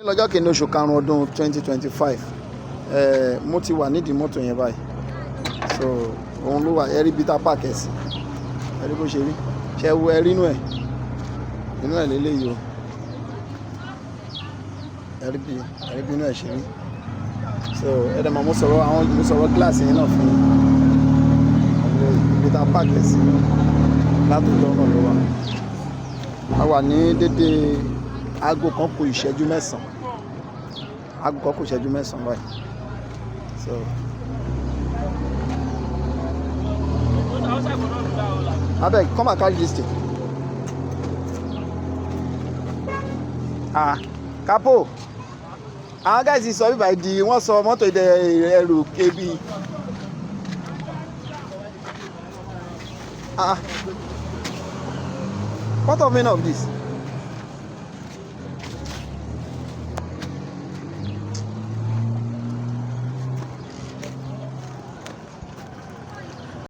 Ní lọ́jọ́ kìíní oṣù karùn-ún ọdún 2025, mo ti wà nídìí mọ́tò yẹn báyìí. So òun ló wà, ẹ rí bí tá park ẹ̀ sí, ẹ rí bó ṣe rí. Ṣé ẹ wo, ẹ rí inú ẹ̀? Inú ẹ̀ lélẹ́yìí o. Ẹ rí bí inú ẹ̀ ṣe rí. So ẹ dẹ̀ mọ̀, mo sọ̀rọ̀ àwọn, mo sọ̀rọ̀ glass yẹn náà fún yín. Ibi tá park ẹ̀ sí látọjọ́ náà ló wà. A wà ní dédé 12:51. 12:51 báyìí. So. Abeg, come and carry this thing. Ah, capo. Àwọn guys sọ bíbá di wọ́n sọ mọ́tò ìdẹ ẹrù kébì. Ah, what of meaning of this?